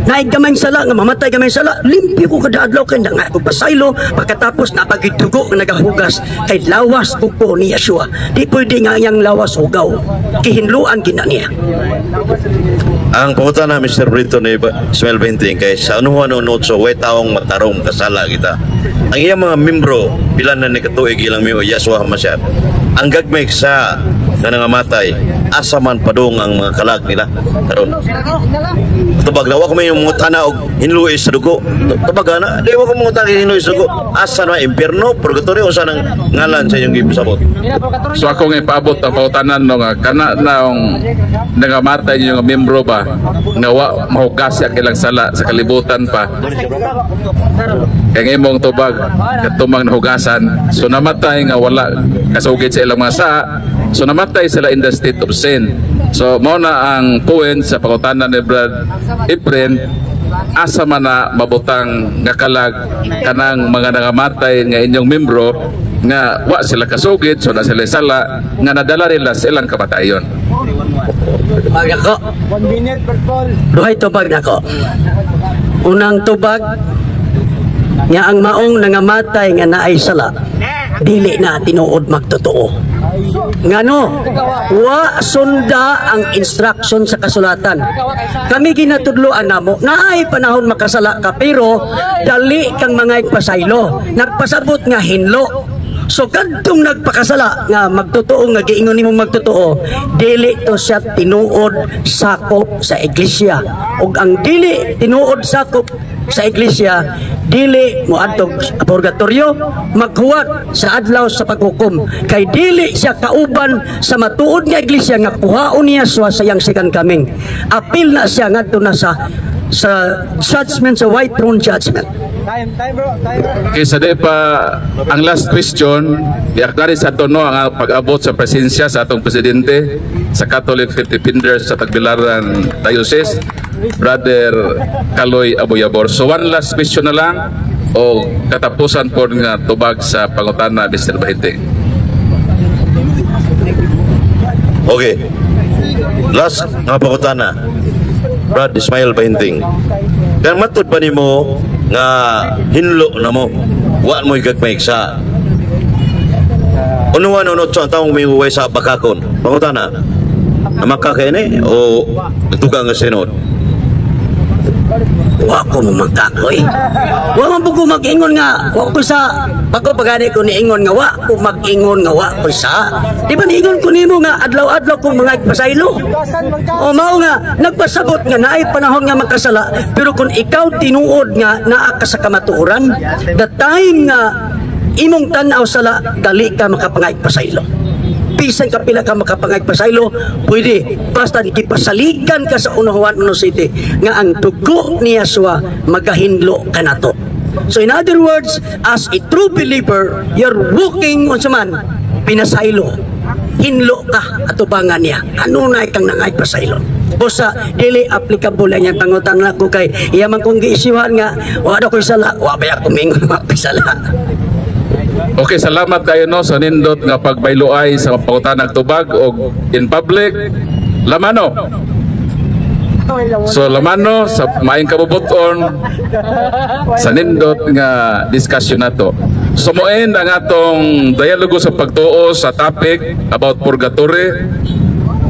naay gamay sala nga mamatay gamay sala. Limpyo ko kada adlaw kay nga ko pasaylo, pagkatapos na dugo nga nagahugas kay lawas ko ni Yeshua. Di pwede nga iyang lawas hugaw. Kihinluan gina niya. Ang pangutana, Mr. Brito ni Ismail Bahinting, kay sa Uno Juan 1:8, way taong matarong kasala kita. Ang iyang mga membro, pila na ni katuig ilang miyo, Yahshua Hamashiach. Ang gagmay sa nga nangamatay, asa man padung ang mga kalag nila karon? Tubag na, wa ko may mangutana og hinluis sa dugo. Tubag na, di wa ko mangutana hinluis sa dugo. Asa na impierno, purgatorio, unsa nang ngalan sa inyong gipasabot? So ako nga ipaabot ang pautanan no nga kana naong nangamatay yung membro ba nga wa mahugas ang ilang sala sa kalibutan pa, kay imong tubag katumang nahugasan, so namatay nga wala kasugid sa ilang mga saa, so namatay sila in the state of sin. So mao na ang point sa pangutana ni Brad Efren, asa man na mabutang nga kalag kanang mga nangamatay nga inyong membro nga wa sila kasugid, so na sila sala nga nadala nila sa ilang kamatayon? Tubag ako. 1 minute per call. Duhay tubag nako. Unang tubag nga ang maong nangamatay nga naay sala, dili na tinuod magtotoo. Ngano? Wa sunda ang instruction sa kasulatan. Kami ginatudloan namo, naay panahon makasala ka pero dali kang mga pasaylo. Nagpasabot nga hinlo. So kadtong nagpakasala nga magtotoo nga giingon nimo magtotoo, dili to siya tinuod sakop sa iglesia. Ug ang dili tinuod sakop sa iglesia, dili moadtog purgatorio, maghuwat sa adlaw sa paghukom kay dili siya kauban sa matuod nga iglesia nga kuhaon niya sa iyang second coming. Apil na siya ngadto na sa judgment, sa white throne judgment. Time, time, bro, time. Okay, sa di pa ang last question, i-acknowledge sa ato no ang pag-abot sa presensya sa atong presidente sa Catholic Faith Defenders sa Tagbilaran Diocese, Brother Kaloy Aboyabor. So one last question na lang o katapusan po nga tubag sa pangutana, Mr. Bahinting. Okay. Last nga pangutana. Brad Ismail Bahinting. Kan matud pa nimo nga hinlo na mo? Wa mo gagmay sa Uno Juan 1:8, ang taong may uway sa bakakon. Pangutana. Namaka kay ni o nagtugang nga sinod? Wa ko mo magkakoy. Wa man ko mag-ingon nga wa ko sa pagko pagani ko niingon nga wa ko mag-ingon nga wa ko sa. Di ba niingon ko nimo nga adlaw-adlaw kong mga pasaylo? O mao nga nagpasabot nga naay panahon nga makasala, pero kung ikaw tinuod nga naa ka sa kamatuoran, the time nga imong tan-aw sala, dali ka makapangay pasaylo. Bisan ka pila ka makapangay pasaylo, pwede basta gipasaligan ka sa 1 Juan 1:7 nga ang dugo ni Yeshua magahinlo kanato. So in other words, as a true believer, you're walking unsa man pinasaylo, hinlo ka atubangan niya, ano na ikang nangay pasaylo. Busa dili applicable ang iyang pangutan nako kay iya man kong giisyuhan nga wa daw ko'y sala, wa ba ako mingon wa ko'y sala. Okay, salamat kayo no sa nindot nga pagbayloay sa pangutanag tubag og in public. Lamano. So lamano sa maayong kabubuton sa nindot nga discussion nato. So mo-end ang atong dialogo sa pagtuo sa topic about purgatory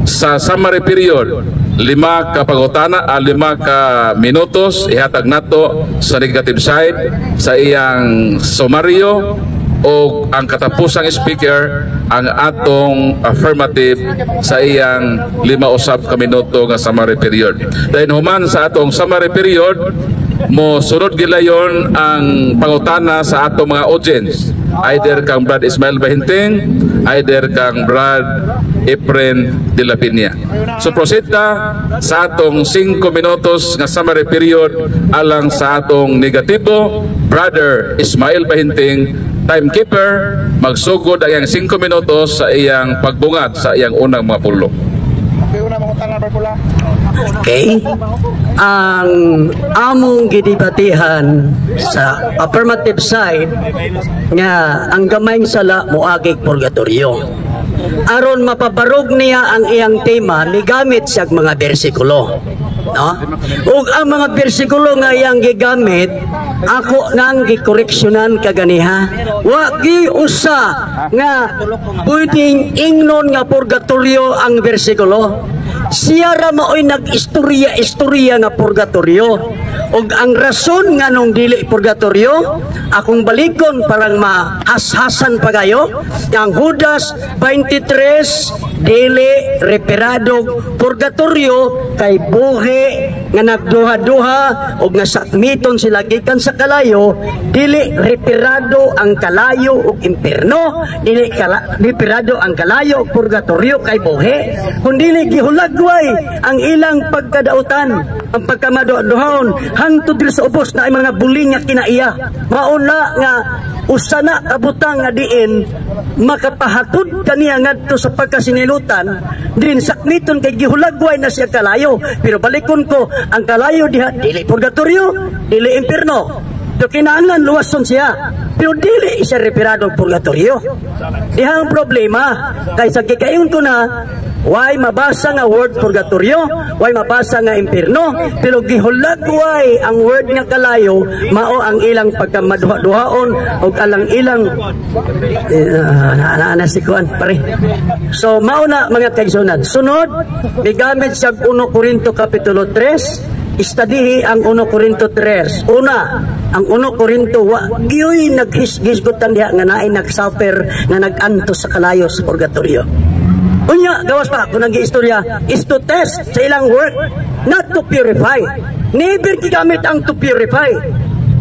sa summary period. 5 ka pangutana, 5 ka minutos ihatag nato sa negative side sa iyang sumaryo o ang katapusang speaker ang atong affirmative sa iyang 5 usab ka minuto nga summary period. Dahil human sa atong summary period, Mo sunod gilayon ang pangutana sa ato mga audience. Either kang Brad Ismail Bahinting, either kang Brad Efren de la Peña. So proceed ta sa atong 5 minutos nga summary period alang sa atong negatibo, Brother Ismail Bahinting, timekeeper, magsugod ang iyang 5 minutos sa iyang pagbungat sa iyang unang mga pulong. Okay, una mga tanan, Brad Paul. Okay? Ang among gidibatihan sa affirmative side nga ang gamayng sala moagig purgatorio. Aron mapabarog niya ang iyang tema, migamit siya mga bersikulo. No? Ug ang mga bersikulo nga iyang gigamit, ako nang gikoreksyonan kaganiha. Wa gi usa nga pwedeng ingnon nga purgatorio ang bersikulo. Siya ra maoy nag-istorya-istorya nga purgatorio. Ug ang rason nga nung dili purgatorio, akong balikon parang mahashasan pa kayo, ang Judas 23 dili referado purgatorio kay buhi nga nagduha-duha ug nga sakmiton sila gikan sa kalayo, dili referado ang kalayo ug impierno, dili referado ang kalayo ug purgatorio kay buhi, kun dili gihulagway ang ilang pagkadautan, ang pagkamaduhaon hangtod diri sa ubos na ay mga buling nga kinaiya. Mauna nga usa na kabutang nga diin makapahatod kaniya ngadto sa pagkasinilutan din sakmiton kay gihulagway na siya kalayo. Pero balikon ko ang kalayo diha, dili purgatorio, dili impierno. Pero kinahanglan luwason siya, pero dili siya referado purgatorio. Diha ang problema kay sa gikayon ko na why mabasa nga word purgatorio, why mabasa nga impierno, pero gihulagway ang word nga kalayo, mao ang ilang pagkamaduha-duhaon ug alang ilang na, na, na, si kuan pare. So mao na, mga kaigsunan. Sunod, migamit siya 1 Korinto kapitulo 3. Istadihi ang 1 Korinto 3. Una, ang 1 Korinto wa gyoy naghisgutan diha nga naay nagsuffer nga nag-antos sa kalayo, sa purgatorio. Unya, gawas pa, kung nang istorya, is to test sa ilang work, not to purify. Never gigamit ang to purify.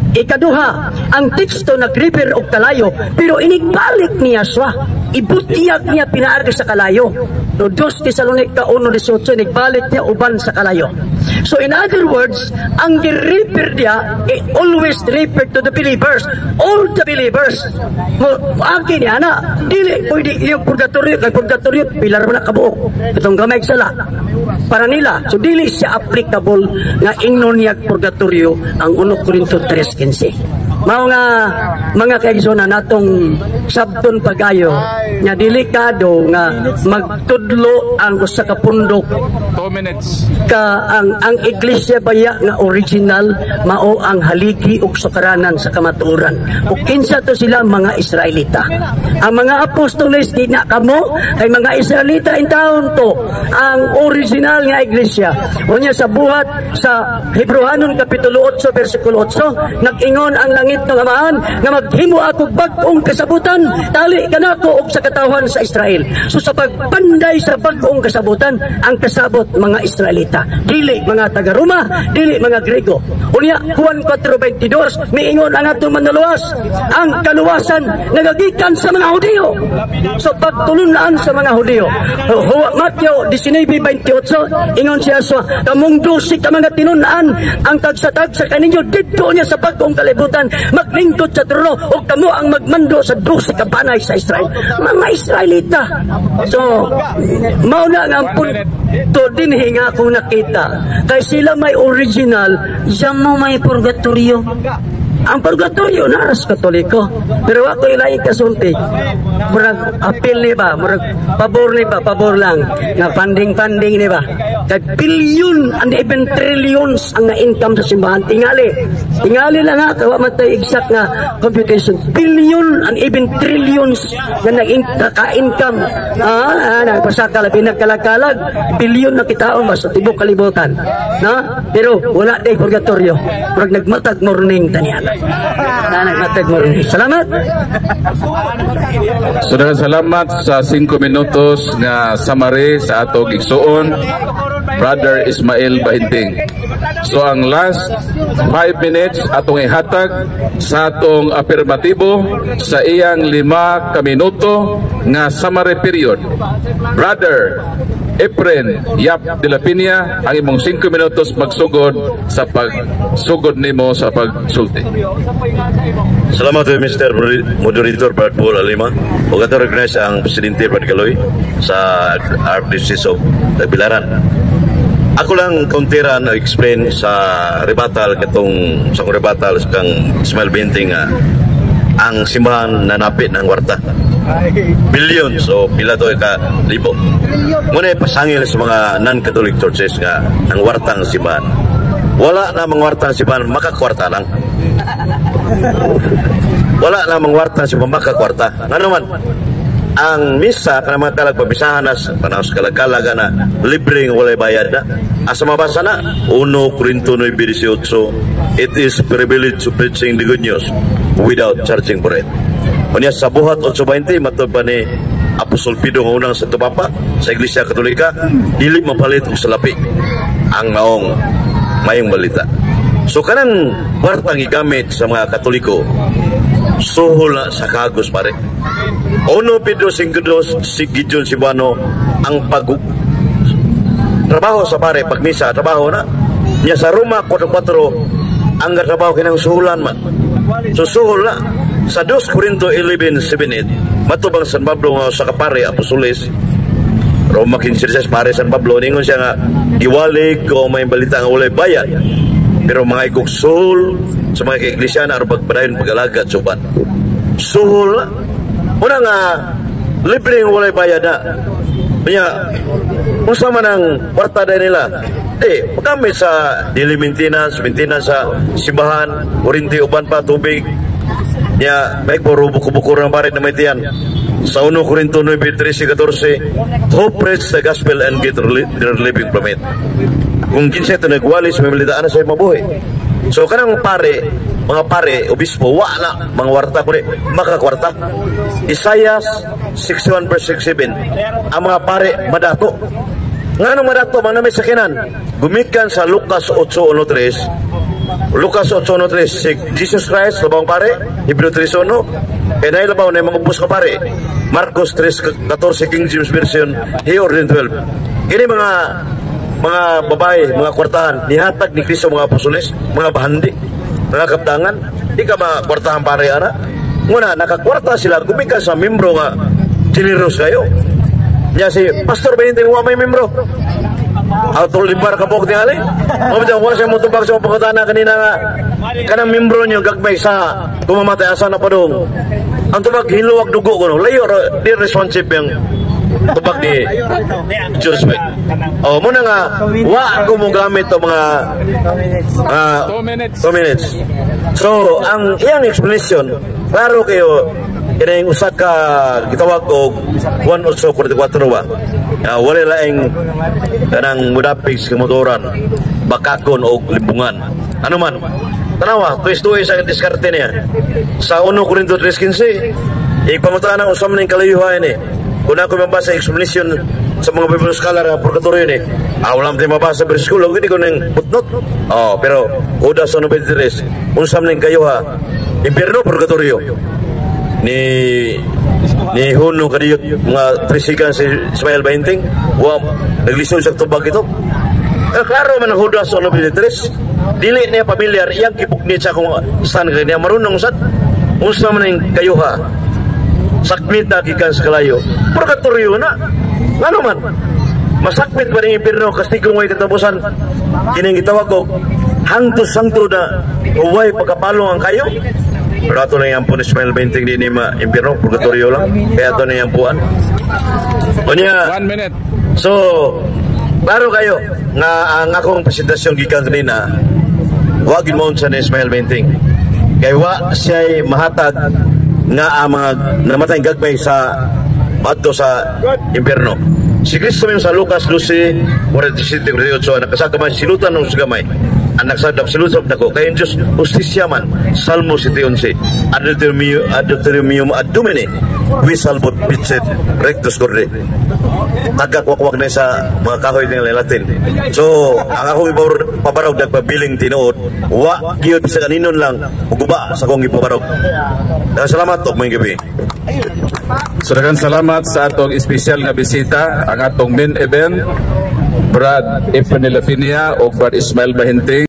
Ikaduha, ang teksto nag-refer og kalayo, pero inigbalik niya siya. Ibutiyag niya pinaarga sa kalayo. No, 2 Tesalonica 1:18, inigbalik niya uban sa kalayo. So in other words, ang gi-refer niya, it always refer to the believers. All the believers. Mo, agi niya na, dili pwede yung purgatorio, kay purgatorio, pilar mo na kabuok. Itong gamay sala. Para nila, so dili siya applicable nga ingnon niya purgatorio ang 1 Corinto 3:15. Mao nga mga kaigsoona, natong sabton pagayo nga delikado nga magtudlo ang usa ka pundok 2 minutes. Ka ang iglesia baya nga original mao ang haligi ug sukaranan sa kamatuoran. Ug kinsa to sila? Mga Israelita. Ang mga apostoles, di na kamo kay mga Israelita in town to ang original nga iglesia. Unya sa Buhat sa Hebreohanon kapitulo 8 bersikulo 8, nag-ingon ang langit ng Amahan nga maghimo ako bag-ong kasabutan, tali kanako og sa katawhan sa Israel. So sa pagpanday sa bag-ong kasabutan, ang kasabot mga Israelita, dili mga taga-Roma, dili mga Grego. Unya Juan 4:22, miingon ang atong Manluluwas, ang kaluwasan nagagikan sa mga Hudiyo. So pagtulunan sa mga Hudiyo. Mateo 19:28, ingon siya sa kamong 12 ka mga tinun-an, ang tagsa-tagsa kaninyo didto niya sa bag-ong kalibutan maglingkod sa trono ug kamo ang magmando sa 12 ka banay sa Israel, mga Israelita. So mao na nga ang punto dinhi nga akong nakita kay sila may original, siya mo may purgatorio. Ang purgatorio naras Katoliko. Pero ako ilay kasulti. Murag apil ni ba, murag pabor ni ba, pabor lang. Nga funding-funding ni ba. Kag billion and even trillions ang na-income sa simbahan. Tingali. Tingali lang ha, kawa man tayo exact nga computation. Billion and even trillions nga nag-income. Nagpasaka labi nagkalagkalag. Billion na kitaon ba sa tibok kalibutan. Na? Pero wala day purgatorio. Murag nagmatag morning taniya. na. Nanag mo rin. Salamat. So daghang salamat sa 5 minutos nga summary sa atong igsuon, Brother Ismail Bahinting. So ang last 5 minutes atong ihatag sa atong apirmatibo sa iyang 5 ka minuto nga summary period. Brother Efren Yap de la Peña, ang imong 5 minutos magsugod sa pagsugod nimo sa pagsulti. Salamat, Mr. Moderator Brad Paul Alima. Ug ato recognize ang Presidente Brad Galoy sa Archdiocese of Tagbilaran. Ako lang kauntiran na explain sa rebuttal katong sa akong rebuttal sa kang Ismail Bahinting nga ang simbahan nanapit ng kwarta. Billions o pila to ka libo. Muna pasangil sa mga non-Catholic churches nga ang wartang simbahan. Wala na mga wartang simbahan, makakwarta lang. Wala na mga wartang simbahan, makakwarta. Nga naman, ang misa kana mga kalag pabisahan na panahon sa kalagkalag na libre nga walay bayad na. Asa mabasa na? 1 Corinto 9:18, "It is privilege to preaching the good news without charging for it." Unya sa Buhat 8:20, matod pa ni Apostol Pedro nga unang Santo Papa sa Iglesia Katolika, dili mapalit og salapi ang maong mayong balita. So kanang kwartang gigamit sa mga Katoliko, suhol na sa kagos, pare. 1 Pedro 5:2, si Gideon Cebuano, ang pag trabaho sa pare pagmisa, trabaho na niya. Sa Roma 4:4, ang trabaho kinang suhulan man. So suhol na. Sa 2 Corinto 11:7, matubang San Pablo nga sa kapare apostoles, Roma 15, pare San Pablo, ningon siya nga giwalig ko may balita nga walay bayad pero mga ikog suhol sa mga kaiglesia na aron pagpadayon pag-alagad sa uban. Suhol na. Una nga libre nga walay bayad na. Kanya, unsa man ang kwarta dahil nila? Eh, pagkamit sa daily maintenance, maintenance sa simbahan, kuryente, uban pa, tubig. Niya, may puro buko-buko ng pare na may tiyan. Sa 1 Corinto 9, 13, 14, "Who preach the gospel and get their living from it." Kung kinsa ito nagwali sa may balitaan na sa mabuhi. So kanang pare, mga pare, obispo, wa na mga warta kundi makakwarta. Isaiah 61 verse 67, ang mga pare madato. Ngano madato man may sakinan? Gumikan sa Lucas 8:13. Lucas 8:13, si Jesus Christ labawng pare, Hebreo 3:1, kay naay labaw na mga ubos ka pare. Marcos 3:14, King James Version, he ordained 12. Kini mga babae, mga kwartahan, nihatag ni Kristo mga apostoles, mga bahandi, mga kaptangan, di ka makwartahan pare ana. Nguna, nakakwarta sila, gumikan sa membro nga generous kayo. Nya si Pastor Benito, wa may membro. Auto limbar ka pok tingali. Mo ba wala siya motubag sa pangutana kanina nga kanang membro niyo gagmay sa kumamatay, asa na padung. Ang tubag hiluwag dugo kuno. Layo di responsive yung tubag ni George Smith. Oh, muna nga wa ko mo gamit to mga 2 minutes. 2 minutes. So, ang iyang explanation, klaro kayo, kining usa ka gitawag og 1844 ba. Wala laing kanang mudapig sa motoran, bakakon og libungan. Ano man? Tanawa, tuwis-tuwis ang diskarte niya. Sa 1 Corinto 3:15, ipamutahan ang usam ning kalayuhan ni. Kung ako mabasa explanation sa mga Bible scholar nga purgatorio ni, wala man tayo mabasa bersikulo, hindi ko nang footnote. Oh, pero Judas 1:23, unsam ning kayuha, impierno, purgatorio. Ni Huno kadiyot mga trisikan si Ismail Bahinting, wa naglisod sa tubag ito. Eh, klaro man ang Judas 1:23, dili niya pamilyar iyang gibuknit sa kung saan kaya niya marunong sad unsa man ning kayuha, sakmit na gikan sa kalayo, purgatorio na. Ngano man masakmit pa ning impierno, kastigo ngay katapusan, kining gitawag og hangtos sangtod na huway pagkapalong ang kayo. Pero ato na yung po ni Ismail Bahinting, di ni ma impierno, purgatorio lang kaya ato na yung puan unya. 1 minute. So, klaro kayo nga ang akong presentasyon gikan kanina, wa gid mo sa ni Ismail Bahinting. Kay wa siya'y mahatag nga ang mga namatay gagmay sa adto sa impierno. Si Kristo mismo sa Lucas 12, 47, 48, nakasaka man silutan ng gamay. Anak sa silusob nako kay ang Diyos hustisya man. Salmo 7:11, "Adulterium, adulterium ad Domini, qui salvos fecit rectus corde." Tagak wakwak na sa mga kahoy ng Latin. So, ang akong ipabarog nagpabiling tinuod, wa gyud sa kaninon lang muguba sa akong ipabarog. Salamat og maayong gabii. So daghang salamat sa atong espesyal nga bisita, ang atong main event, Brad Efren Lafinia o Brad Ismail Bahinting.